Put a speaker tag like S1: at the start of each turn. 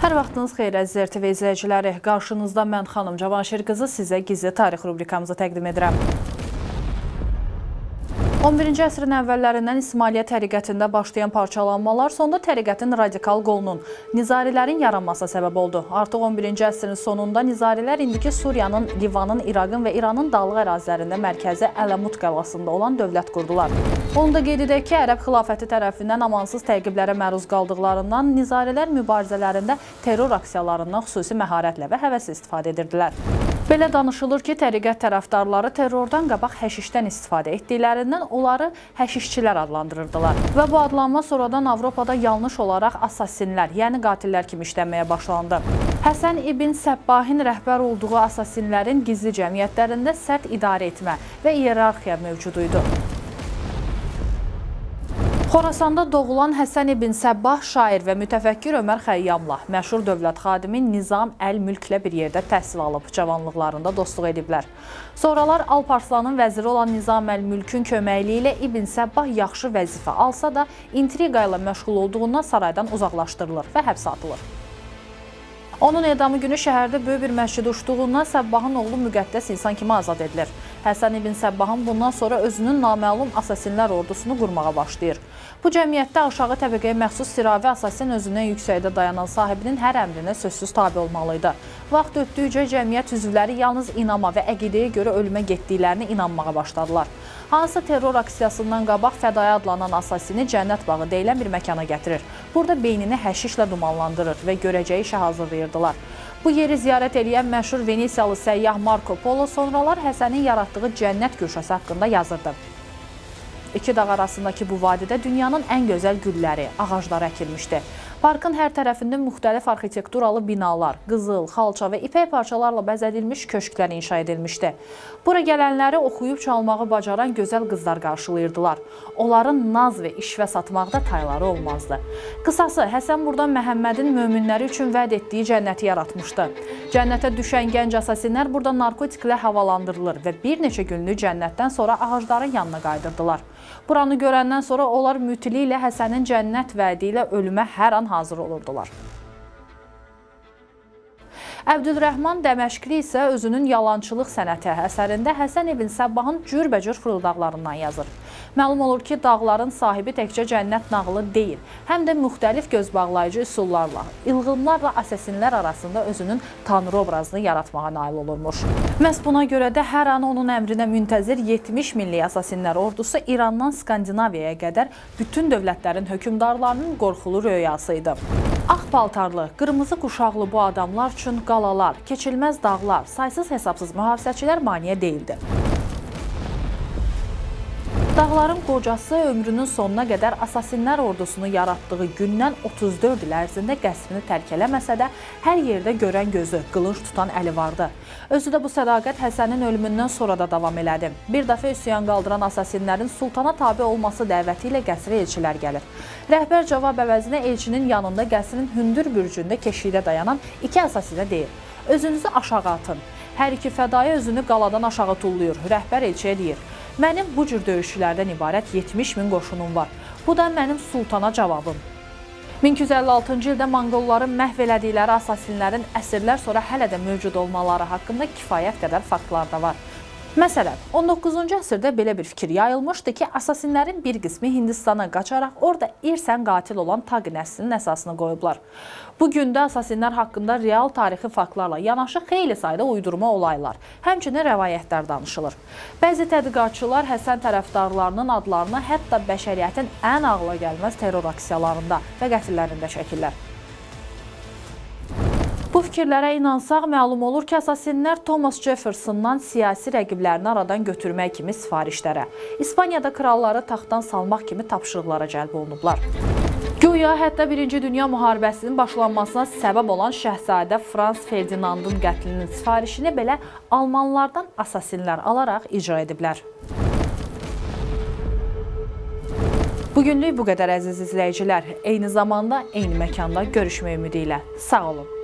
S1: Hər vaxtınız xeyir əziz RTV izləyiciləri. Qarşınızda mən xanım Cavanşir qızı sizə gizli tarix rubrikamızı təqdim edirəm. 11-ci əsrin əvvəllərindən İsmailiyyə təriqətində başlayan parçalanmalar sonda təriqətin radikal qolunun, Nizarilərin yaranmasına səbəb oldu. Artıq 11-ci əsrin sonunda Nizarilər indiki Suriyanın, Livanın, İraqın və İranın dağlıq ərazilərində mərkəzi Ələmut qalasında olan dövlət qurdular. Onu da qeyd edək ki, Ərəb xilafəti tərəfindən amansız təqiblərə məruz qaldıqlarından Nizarilər mübarizələrində terror aksiyalarından xüsusi məharətlə və həvəslə istifadə edirdilər. Belə danışılır ki, təriqət tərəfdarları terrordan qabaq həşişdən istifadə etdiklərindən onları həşişçilər adlandırırdılar. Və bu adlanma sonradan Avropada yanlış olaraq asasinlər, yəni qatillər kimi işlənməyə başlandı. Həsən ibn Səbbahin rəhbər olduğu asasinlərin gizli cəmiyyətlərində sərt idarə etmə və iyerarxiya mövcud idi. Xorasanda doğulan Həsən ibn Səbbah şair və mütəfəkkir Ömər Xəyyamla, məşhur dövlət xadimi Nizam əl-Mülklə bir yerdə təhsil alıb, cavanlıqlarında dostluq ediblər. Sonralar Alparslanın vəziri olan Nizam əl-Mülkün köməkliyi ilə İbn Səbbah yaxşı vəzifə alsa da, intriqa ilə məşğul olduğundan saraydan uzaqlaşdırılır və həbsə atılır. Onun edamı günü şəhərdə böyük bir məscid uçduğundan Səbbahın oğlu müqəddəs insan kimi azad edilir. Həsən ibn Səbbahın bundan sonra özünün naməlum asasinlər ordusunu qurmağa başlayır. Bu cəmiyyətdə aşağı təbəqəyə məxsus siravi asasin özündən yüksəkdə dayanan sahibinin hər əmrinə sözsüz tabe olmalı idi. Vaxt ötdükcə cəmiyyət üzvləri yalnız inama və əqidəyə görə ölümə getdiklərini inanmağa başladılar. Hansı terror aksiyasından qabaq fədai adlanan asasini Cənnət bağı deyilən bir məkana gətirir. Burada beynini həşişlə dumanlandırır və görəcəyi işə hazırlayırdılar. Bu yeri ziyarət eləyən məşhur Venesiyalı səyyah Marko Polo sonralar Həsənin yaratdığı cənnət güşəsi haqqında yazırdı. İki dağ arasındakı bu vadidə dünyanın ən gözəl gülləri, ağacları əkilmişdi. Parkın hər tərəfində müxtəlif arxitekturalı binalar, qızıl, xalça və ipək parçalarla bəzədilmiş köşklər inşa edilmişdi. Bura gələnləri oxuyub çalmağı bacaran gözəl qızlar qarşılayırdılar. Onların naz və işvə satmaqda tayları olmazdı. Qısası, Həsən buradan Məhəmmədin möminləri üçün vəd etdiyi cənnəti yaratmışdı. Cənnətə düşən gənc asasinlər burada narkotiklə havalandırılır və bir neçə günlük cənnətdən sonra ağacların yanına qayıdırdılar. Buranı görəndən sonra onlar mütili ilə Həsənin cənnət vədi ilə ölümə hər an hazır olurdular. Əbdülrəhman Dəməşqli isə özünün Yalançılıq sənəti əsərində Həsən ibn Səbbahın cürbəcür fırıldaqlarından yazır. Məlum olur ki, dağların sahibi təkcə cənnət nağılı deyil, həm də müxtəlif gözbağlayıcı üsullarla, ilğımlarla asasinlər arasında özünün tanrı obrazını yaratmağa nail olurmuş. Məhz buna görə də hər an onun əmrinə müntəzir 70 milli asasinlər ordusu İrandan Skandinaviyaya qədər bütün dövlətlərin hökmdarlarının qorxulu röyası idi. Ağ paltarlı, qırmızı quşaqlı bu adamlar üçün qalalar, keçilməz dağlar, saysız hesabsız mühafizəçilər maneə deyildi. Dağların qocası ömrünün sonuna qədər asasinlər ordusunu yaratdığı gündən 34 il ərzində qəsrini tərk eləməsə də, hər yerdə görən gözü, qılınc tutan əli vardı. Özü də bu sədaqət Həsənin ölümündən sonra da davam elədi. Bir dəfə üsyan qaldıran asasinlərin sultana tabe olması dəvəti ilə qəsrə elçilər gəlir. Rəhbər cavab əvəzinə elçinin yanında qəsrin hündür bürcündə keşikdə dayanan iki asasinə deyir: "Özünüzü aşağı atın." Hər iki fədai özünü qaladan aşağı tulluyur. Rəhbər elçiyə deyir: "Mənim bu cür döyüşçülərdən ibarət 70 min qoşunum var. Bu da mənim sultana cavabım." 1256-cı ildə Monqolların məhv elədikləri asasinlərin əsrlər sonra hələ də mövcud olmaları haqqında kifayət qədər faktlar da var. Məsələn, 19-cu əsrdə belə bir fikir yayılmışdı ki, asasinlərin bir qismi Hindistana qaçaraq orada irsən qatil olan Taqi nəslinin əsasını qoyublar. Bu gün də asasinlər haqqında real tarixi faktlarla yanaşı xeyli sayda uydurma olaylar, həmçinin rəvayətlər danışılır. Bəzi tədqiqatçılar Həsən tərəfdarlarının adlarını hətta bəşəriyyətin ən ağla gəlməz terror aksiyalarında və qətllərində çəkirlər. Bu fikirlərə inansaq məlum olur ki, asasinlər Thomas Jeffersondan siyasi rəqiblərini aradan götürmək kimi sifarişlərə, İspaniyada kralları taxtdan salmaq kimi tapşırıqlara cəlb olunublar. Güya hətta Birinci Dünya müharibəsinin başlanmasına səbəb olan Şəhzadə Frans Ferdinandın qətlinin sifarişini belə almanlardan asasinlər alaraq icra ediblər. Bugünlük bu qədər əziz izləyicilər. Eyni zamanda, eyni məkanda görüşmək ümidi ilə. Sağ olun.